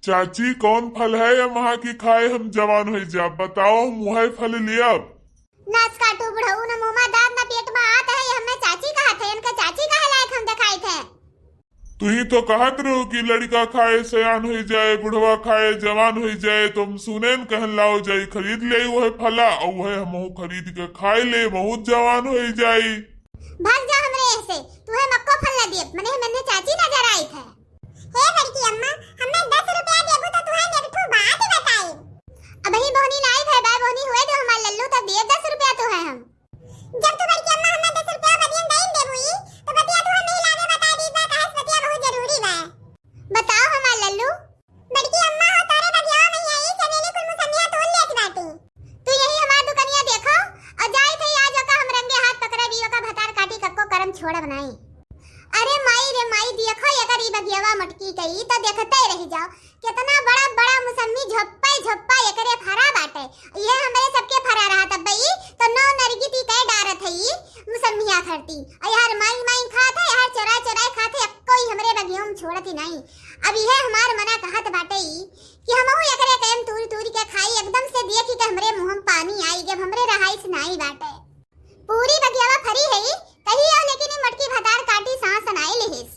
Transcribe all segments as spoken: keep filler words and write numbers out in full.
चाची, कौन फल है ये महा की खाए हम जवान होई जाब? बताओ, हम वही फल लियब। नास काटू बुढ़ऊ, न मुँह मा दाँत न पेट मा आत है, ये हमें चाची कहत है, इनके चाची कहे लायक हम देखाइत है। तुही तो कहत रहो कि लड़का खाए सयान होई जाए, बुढ़वा खाए जवान होई जाए, तो हम सुनेन कहन लाओ जाई खरीद ले वह फला, और वह हमहू खरीद के खाए ले, बहुत जवान होई जाई। भाग जा हमरे यहाँ से, तुहे मक्को फल न दियब, मने मन्ने चाची नजर आइत है। हे बड़की अम्मा, हमें दस रुपया देबू तो तुहे एक ठो बात बताई। अबही बोहनी नाई भय बा, बोहनी हुए दो हमार लल्लू, तब दिए दस रुपया तुहे हम। जब तू बड़की अम्मा हमें दस रुपया बदियन दइन देबू ई, तो बतिया तुहे नहीं लागे बता दी बा, काहे से बतिया बहुत जरूरी बा। बताओ हमार लल्लू। बड़की अम्मा हो, तोरे बगिया में आई चमेली कुल मुसम्मिया तोड़ लेत बाटी। तू यही हमार दुकनिया देखो, और जाई थे आज ओका हम रंगे हाथ पकड़े भी ओका भतार काटी कक्को करम छोड़ब नाई। अरे माई रे माई, देखो एकर ई बगियावा मटकी के, ई तो देखते रह जाओ, कितना बड़ा बड़ा मुसम्मी झोप्पा ही झोप्पा एकरे फरा बाटे। ये हमरे सबके फरा रहा तब ई तो नौ नरगी ती कह डारत है ई मुसम्मिया खरती। और यार माई माई खात है, यार चोराई चोराई खात है, कोई हमरे बगियों में छोड़त ही नहीं। अब यह हमार मना कहत बाटे ई कि हमहू एकरे कयम तूर तूर के खाई, एकदम से देखी के हमरे मुँह में पानी आई, जब हमरे रहाइश नाई बाटे। पूरी बगियावा फरी है ई, कही आओ, लेकिन ई मोटकी भतार काटी सांस नाई लिहिस।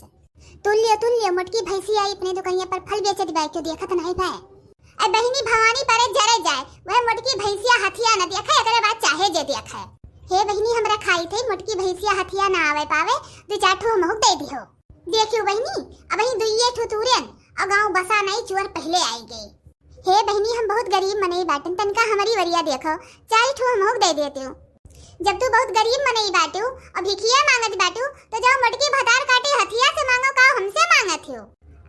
तुल्य, तुल्य, मोटकी भैंसिया अपने दुकनिया पर फल बेचत बा, क्यों देखत नाई बा? ए बहिनी भवानी परे जरे जाए, वह मोटकी भैंसिया हथिया न देखे, एकरे बाद चाहे जे देखे। हे बहिनी, हमरा खाई थे मोटकी भैंसिया हथिया ना आवे पावे, दो चार ठो हमहू दे दिहो। देखियो बहिनी, अबही दुइये ठो तूरेन, और गाँव बसा नहीं, चोर पहले आई गए। हे बहिनी, हम बहुत गरीब मनई बाटन, तनका हमरी वरिया देखो, चार ठो हमहू दे देते हो। जब तू बहुत गरीब मनई बाटू और भिखिया मांगत बाटू, तो जाओ मोटकी भतार काटी हथिया से मांगो, का हमसे मांगत हो?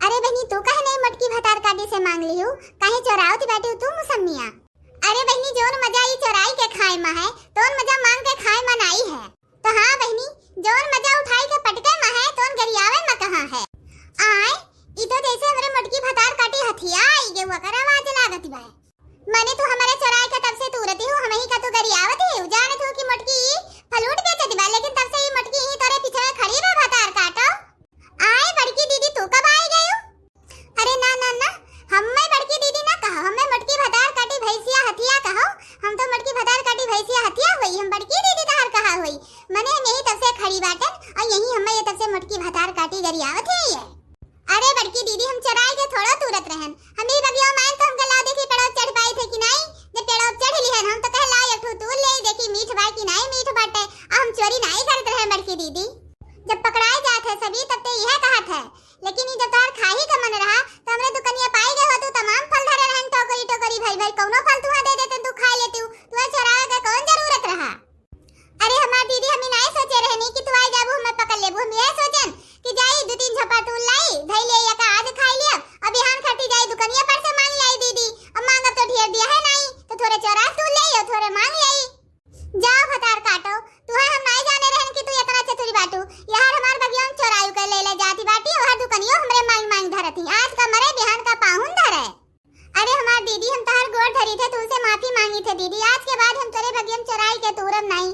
अरे बहिनी, तू कहे नहीं मोटकी भतार काटी से मांग लिहू, काहे चोरावत बाटू तू मुसम्मिया? अरे बहिनी, जौन मजा ई चोराई के खाए मा है, तौन मजा मांग के खाए मा नाई है। तो हाँ बहिनी, जौन मजा उठाई के पटके मा है, तौन गरियावे मा कहाँ है? आय, ई तो जैसे हमरे मोटकी भतार काटी हथिया आई गे, ओकर आवाज लागत बा। मने तू हमरे चोराई के तब से तूरती हो, हमही का तू गरियावत हो? जानत हो कि मोटकी ई फलूट बेचत बा, लेकिन तब से ई मोटकी ई तोरे पीछे खड़ी बा भतार काटो। आए बड़की दीदी, तू कब आई गयू? अरे ना ना ना, हम्मे बड़की दीदी ना कहो, हम्मे मोटकी भतार काटी भैंसिया हथिया कहो। हम तो मोटकी भतार काटी भैंसिया हथिया होई, हम बड़की दीदी तहर कहा होई। मने हम यही तब से खड़ी बाटन और यही हम्मे ये तब से मोटकी भतार काटी गरियावत है ये। अरे बड़की दीदी, हम चोराई के थोड़ो तूरत रहन, हम ई बगिया मायन तो हमके लाओ देखी पेड़ो चढ़ पाई थे कि नाई। जब पेड़ो चढ़ लिहन हम तो कहे लाओ एक ठो तूर ले देखी मीठ बा कि नाई मीठ बाटे, आ हम चोरी नाई करत रहे बड़की दीदी। जब पकड़ाए जात है सभी तब ते यह कहत है, लेकिन ई जब तोहर खाही का मन रहा, तो हमरे दुकनिया पाई गए हो, तू तमाम फल धरे रहन, टोकरी टोकरी भरी भरी, कौनो फल तुहा दे देते, तू खा लेती, तुहा चोरावे के कौन जरूरत रहा? अरे हमार दीदी, हम ई नाय सोचे रहनी कि तू आई जाबू, हमें पकड़ लेबू। हम यह सोचन कि जाई दू तीन झपा तूल लाई, धई ले या का आज खाई लिया, अब बिहान खटी जाई दुकनिया पर से मांग लाई दीदी। अब मांगब तो ढेर दिया है नाई, तो थोड़े चोरा तूल ले, थोड़े मांग ले। जाओ भतार काटो, तुहे हम नाई जाने रहन कि तू इतना चतुरी बाटू। यार हमार बगिया में चोरायु के ले ले जाती बाटी, वह दुकनियो हमरे मांग मांग धरती। आज का मरे बिहान का पाहुन धरे। अरे हमार दीदी, हम तोहर गोड़ धरी थे, तुमसे माफी मांगी थे दीदी। आज के बाद हम तोरे बगिया में चोराई के तूरब नाई।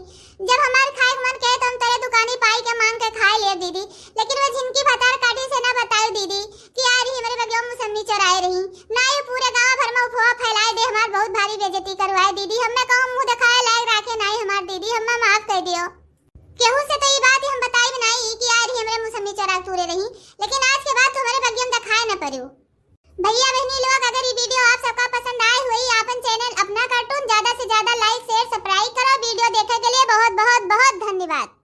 जब हमार खाए के मन कहे तो हम तोरे दुकानी पाई के मांग के खाए ले दीदी। लेकिन वो झिनकी भतार काटी से ना बतायो दीदी कि आ रही हमरे बगिया में मुसम्मी चोराए रही। ना ये पूरे गांव भर में अफवाह फैलाए दे, हमार बहुत भारी बेइज्जती करवाए दीदी। हमें कहूँ मुंह दिखाए लायक राखे नाई हमार दीदी, हमें माफ कर दियो। केहू से तो ये बात हम बताई भी नाई कि आ रही हमरे मुसम्मी चोरा तूरे रही, लेकिन आज के बाद तो हमरे बगिया में दिखाए न पड़ियो। भैया बहनी लोग, अगर ये video आप सबका पसंद आए हुई, आपन channel अपना cartoon ज्यादा से ज्यादा like, share, subscribe करो। Video देखे के लिए बहुत, बहुत, बहुत धन्यवाद।